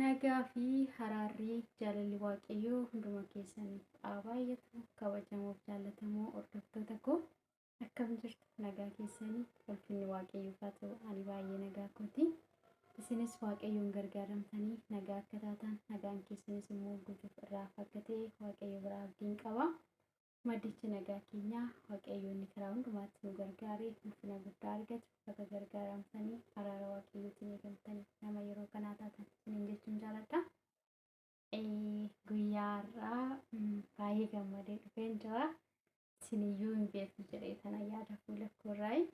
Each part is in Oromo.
Nagaa fi haraarri jaalalli Waaqayyoo hunduma keessaniif haa baay'atu. Kabajamoof jaallatamoo hordoftoota koo, akkam jirtu? Nagaa keessanii? Ulfinni Waaqayyoof haa ta'u, ani baay'ee nagaa kooti. Isinis Waaqayyoon gargaaramtanii nagaa akka taatan, nagaan keessanis immoo guutuuf irraa akka ta'e Waaqayyo biraa abdiin qaba. Maddichi nagaa keenyaa Waaqayyoon karaa hundumaatti nu gargaaree ulfina guddaa argatu. Bakka gargaaramtanii araara Waaqayyootiin eegamtanii nama yeroo kanaa taatan isiniin jechuun jaaladha. Guyyaa har'aa baay'ee gammadee dhufeen jira. Isiniyyuu hin beektu jedhee tana yaada fuula koorraayi.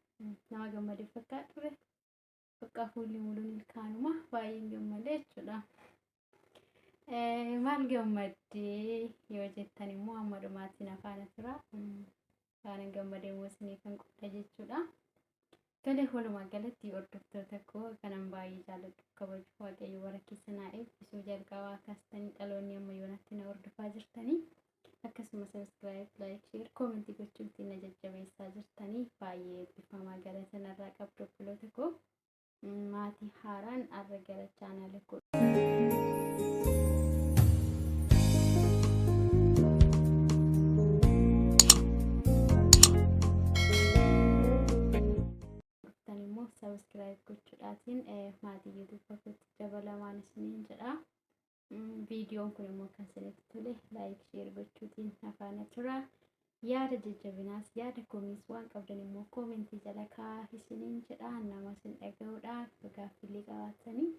Nama gammadee fakkaatu ture. Bakka fuulli muluun ilkaanuma baay'een gammadee jechuudha. Maal gammaddee yoo jettan immoo hamma dhumaatti na faana tura. Waan gammadee immoo isiniif kan qooda jechuudha. Tole, walumaa galatti hordoftoota koo kanan baay'ee jaalladhu, kabaju, Waaqayyo bara keessa naa eebbisuu. Jalqabaa kaastanii dhaloonni amma yoonaatti na hordofaa jirtanii, akkasuma subscribe, like, share, comment gochuutiin na jajjabeessaa jirtanii, baay'ee eebbifamaa, galata narraa qabdu obboloota koo. Maatii haaraan har'a gara chaanaala koo dhuftan immoo subscribe gochuudhaatiin maatii YouTube kootti dabalamaan isiniin jedha. Viidiyoon kun immoo kan isinitti tole like, share gochuutiin afaana tura. Yaada jajjabinaas, yaada komiis waan qabdan immoo comment jala kaa'aa isiniin jedha. Nama isin dhaga'uudha. Gaaffiilee qabaattanii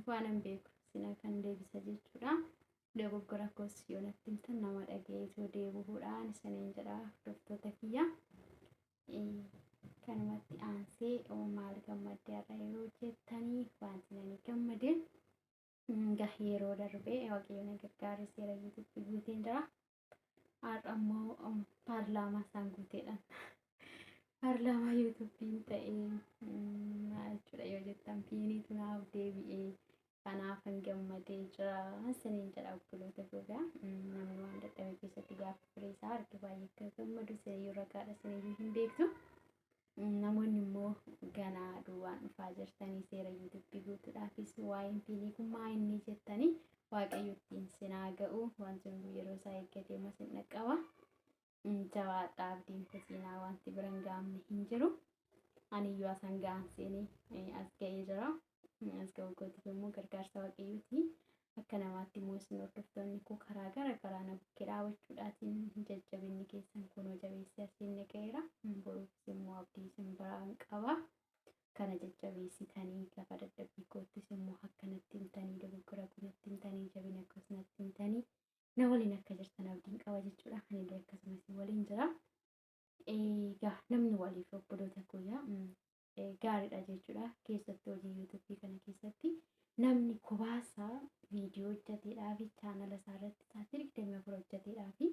waan hin beeku isin kan deebisa jechuudha. Dogoggora koos yoo natti himtan nama dhaga'eetoo deebi'uudhaan isiniin jedha, hordoftoota kiyya. Kanumatti aansee maal gammadde har'a yeroo jettanii, wanti nani gammade yeroo darbee Waaqayyo na gargaare seera YouTube guuteen jira. Har'a immoo paarlaamaa isaan guuteedhaan paarlaamaa YouTubeiin ta'ee maal jechuudha yoo jettan, PINiitu naaf deebi'ee, kanaafan gammadee jira isiniin jedha, obboloota gogaa. Namni waan dadhabe keessatti gaafa firii isaa arge baay'ee akka gammadu isiniyyuu ragaadha, isiniyyuu hin beektu. Namoonni immoo ganaa duwwaan dhufaa jirtanii seera YouTube guutuudhaafis waa'een PIN kun maa inni jettanii, Waaqayyo ittiin sinaa ga'u, wanti hunduu yeroo isaa eeggatee immoo sin dhaqqaba. Jabaadhaa, abdiin kutinaa, wanti bira hin gahamne hin jiru. Aniyyuu asan ga'an seenee as ga'ee jira. As ga'uu kootiif immoo gargaarsa Waaqayyooti. Akka namaatti immoo isin hordoftoonni koo karaa gara garaa na bukkee dhaabachuudhaatiin jajjabinni keessan kunoo jabeessee asiin na ga'eera. Boruufis immoo abdii isin biraan qaba. Kana jajjabeessitanii lafa dadhabbii koottis immoo akka natti himtanii, dogoggora koo natti himtanii, jabina koos natti himtanii na waliin akka jirtan abdiin qaba jechuudha. Anillee akkasuma isin waliin jira. Egaa namni waliif obboloota kooyaa gaariidha jechuudha. Keessattuu hojii YouTube kana keessatti namni kophaa viidiyoo hojjeteedhaa fi chaanala isaa irratti sa'aatii 24 hojjeteedhaa fi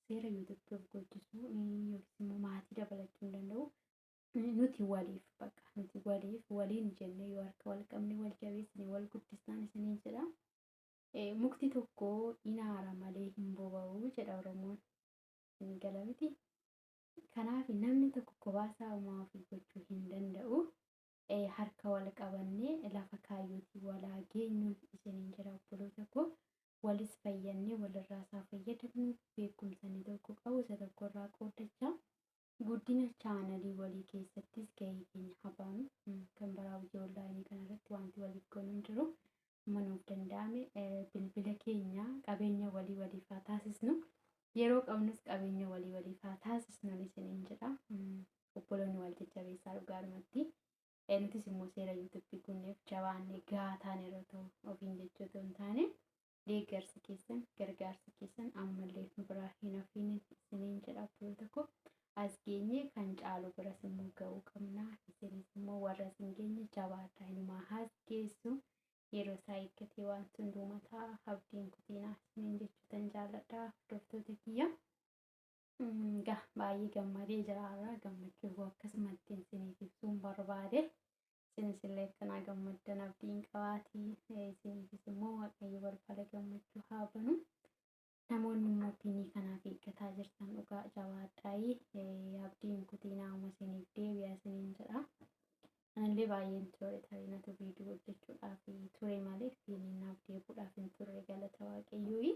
seera YouTube of goochisuu yookiis immoo maatii dabalachuu hin danda'u. Nuti waliif, bakka nuti waliif waliin jennee yoo harka wal qabne, wal jabeessine, wal guddisnaan isiniin jedha. Mukti tokko inaara malee hin boba'u jedha Oromoon. Isin gala miti. Kanaaf namni tokko kophaa uumaa ofii gochuu hin danda'u. Harka wal qabannee lafa kaayyootii walaa geenyuun isiniin jedha, obboloota koo. Walis fayyannee walirraa isaa fayyadamnu, beekumsa inni tokko qabu isa tokkorraa qooddachaa guddina chaanalii walii keessattis gahee keenya habaanu. Kan biraa hojii online kanarratti wanti waliif goonu hin jiru. Manuuf danda'ame bilbila keenya qabeenya walii waliif haa taasisnu. Yeroo qabnus qabeenya walii waliif haa taasisnu isiniin jedha. Obboloonni wal jajjabeessaa dhugaadhumatti. Nutis immoo seera YouTube gunneef jabaannee gahaa taane yeroo ta'u ofiin jechuu otoo hin taane, deeggarsi keessan, gargaarsi keessan ammallee nu biraa hin hafiin isiniin jedha, obboloota koo. As geenye kan caalu biras immoo ga'uu qabna. Isinis immoo warra isin geenye jabaadhaa, inumaa has geessu. Yeroo isaa eeggatee waan hunduu mataa abdiin kutiinaa isiniin jechuutan jaalladha, hordoftoota kiyya. Egaa baay'ee gammadee jira har'a, gammachuu koo akkasumatti isiniif ibsuun barbaade. Isinis illee akkanaa gammaddan abdiin qabaatii, isiniifis immoo Waaqayyo balbala gammachuu haa banu. Namoonni immoo PIN kanaaf eeggataa jirtan dhugaa jabaadhaayii, abdiin kutiinaa, uma isiniif deebi'a isiniin jedha. Anillee baay'een ture, tarii natu viidiyoo hojjechuudhaaf ture malee PINiin naaf deebi'uudhaaf hin turre, galata Waaqayyooyi.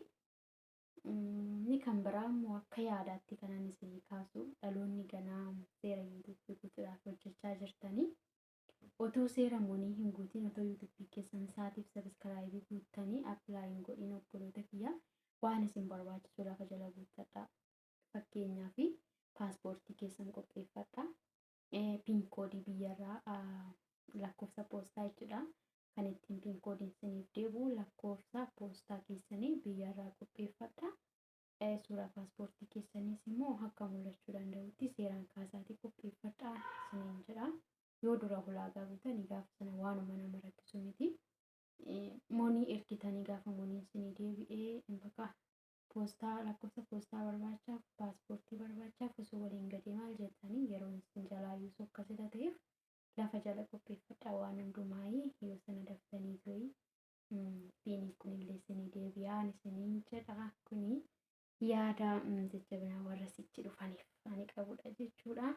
Inni kan biraa immoo akka yaadaatti kanan isinii kaasu, dhaloonni ganaa seera YouTubeii guutuudhaaf hojjechaa jirtanii, otoo seera money hin guutiin, otoo YouTubeii keessan saatiif subscribeii guuttanii apply hin godhin, obboloota kiyya, waan isin barbaachisu lafa jala guuttadha. Fakkeenyaaf, paaspoortii keessan qopheeffadha. PIN codeii biyyarraa, lakkoofsa poostaa jechuudha. Kan ittiin PIN codeiin isiniif deebi'u lakkoofsa poostaa keessanii biyyarraa qopheeffadha. Suuraa paaspoortii keessaniis immoo akka mul'achuu danda'utti seeraan kaasaatii qopheeffadha isiniin jedha. Yoo dura ulaagaa guutanii gaafa sana waanuma nama rakkisu miti. Money ergitanii gaafa moneyn isinii deebi'ee bakka poostaa, lakkoofsa poostaa barbaachaaf, paaspoortii barbaachaaf osoo waliin gadee maal jettanii yeroo isin jalaa yuusuu akkasita ta'eef, lafa jala qopheeffadhaa waan hundumaayii. Yoo sana daftanii to'i PINii kunillee isinii deebi'aan isiniin jedha. Kuni yaada jajjabinaa warra sichi dhufaniif ani qabudha jechuudha.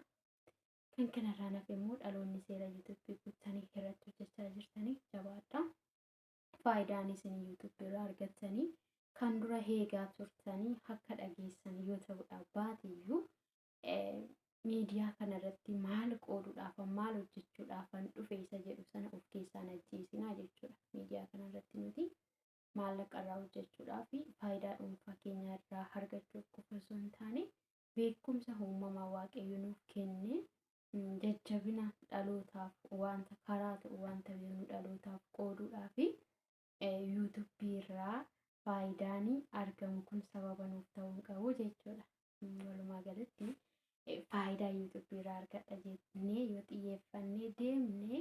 Kan kanarraa nafe immoo dhaloonni seera YouTubeii guuttanii irratti hojjechaa jirtanii jabaadha. Faayidaan isin YouTubeii irraa argattanii kan dura heegaa turtanii akka dhageessan yoo ta'udha baatiyyuu, miidiyaa kanarratti maal qooduudhaaf, maal hojjechuudhaaf dhufe isa jedhu sana of keessaan ajjeesinaa jechuudha. Miidiyaa kanarratti nuti maallaqa irraa hojjechuudhaaf, faayidaa dhuunfaa keenya irraa argachuuf qofa osoo hin taane, beekumsa uumamaa Waaqayyo nuuf kenne, jajjabina dhalootaaf wanta karaa ta'u, wanta beeknu dhalootaaf qooduudhaaf, YouTubeii irraa faayidaan argamu kun sababa nuuf ta'uu hin qabu jechuudha. Walumaa galatti faayidaa YouTubeii irraa argadha jennee yoo xiyyeeffannee deemne,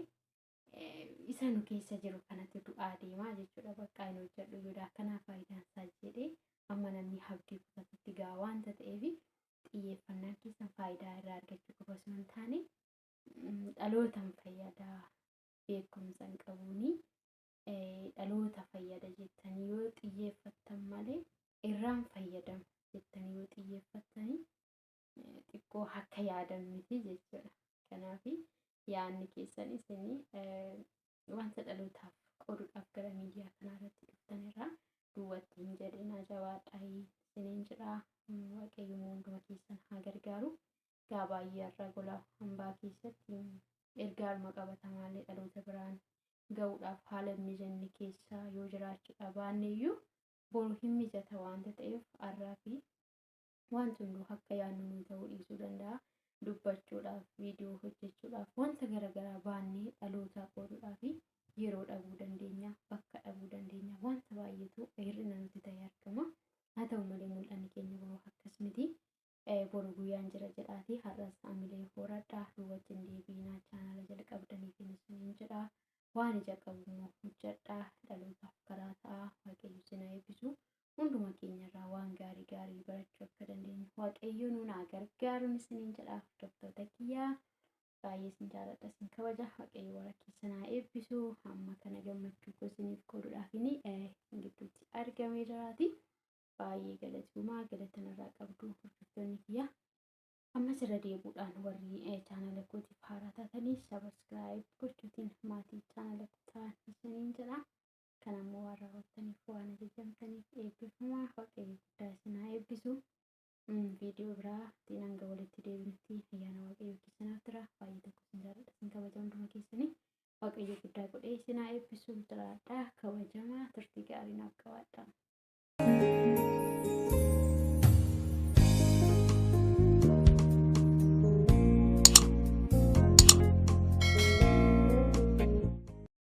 isa nu keessa jiru kanatti du'aa deemaa jechuudha. Bakka hin hojjedhu yoo akkanaa faayidaan isaa jedhee amma namni abdii kutatutti gaa waanta ta'eef, xiyyeeffannaan keessan faayidaa irraa argachuu qofa osoo hin taane, dhalootaan fayyadaa, beekumsa hin qabuuni dhaloota fayyada jettanii yoo xiyyeeffattan malee, irraan fayyadama jettanii yoo xiyyeeffattanii xiqqoo akka yaadan miti jechuudha. Kanaaf yaadni keessan isinii wanta dhalootaaf qooduudhaaf gara miidiyaa kanarratti dhuftan irraa duwwatti hin jedhinaa, jabaadhaa isiniin jedha. Waaqayyo hunduma keessan haa gargaaru. Gaa baay'ee har'a gola hambaa keessatti ergaadhuma qabatamaallee dhaloota biraan ga'uudhaaf haala mijanne keessa yoo jiraachuudha baanne iyyuu, boru hin mijata waanta ta'eef, har'aa fi wanti hunduu akka yaadnu nuu ta'uu dhiisuu danda'a. Dubbachuudhaaf, viidiyoo hojjechuudhaaf, wanta garaagaraa baannee dhalootaa qooduudhaaf yeroo dhabuu dandeenya, bakka dhabuu dandeenya, wanta baay'eetu hir'ina nuti ta'e argama. Haa ta'u malee mul'anni keenya boruu akkas miti. Boru guyyaan jira jedhaati har'as amilee horadhaa, nu wajjin deebiinaa, chaanala jalqabdaniif isiniin jedha. Waan ija qabu immoo hojjedhaa, dhalootaaf karaa ta'a. Waaqayyo isin haa eebbisu. Hunduma keenyarraa waan gaarii gaarii barachuu akka dandeenyu Waaqayyo nuun haa gargaaruun isiniin jedha. Hordoftoota kiyyaa, baay'ee isin jaalladha, isin kabaja. Waaqayyo warra keessan haa eebbisu. Amma kana gammachuu koo isiniif qooduudhaafini gidduutti argamee jiraati. Baay'ee galatuumaa, galatanarraa qabdu hordoftoonni kiyyaa. Ammas irra deebuudhaan warri chaanala kootiif haaraa taatanii subscribe gochuutiin maatii chaanala koo ta'an isiniin jedha. Kan ammoo waan raawwattaniif, waan ajajamtaniif eebbifamaa. Waaqayyo guddaa isin haa eebbisu. Viidiyoo biraatiin hanga walitti deebinutti ayyaana Waaqayyoo keessanaaf tura. Baay'ee tokko isin jaalladha, isin kabaja hunduma keessanii. Waaqayyo guddaa godhee isin haa eebbisu. Jiraadhaa, kabajamaa, turtii gaarii naaf qabaadhaa.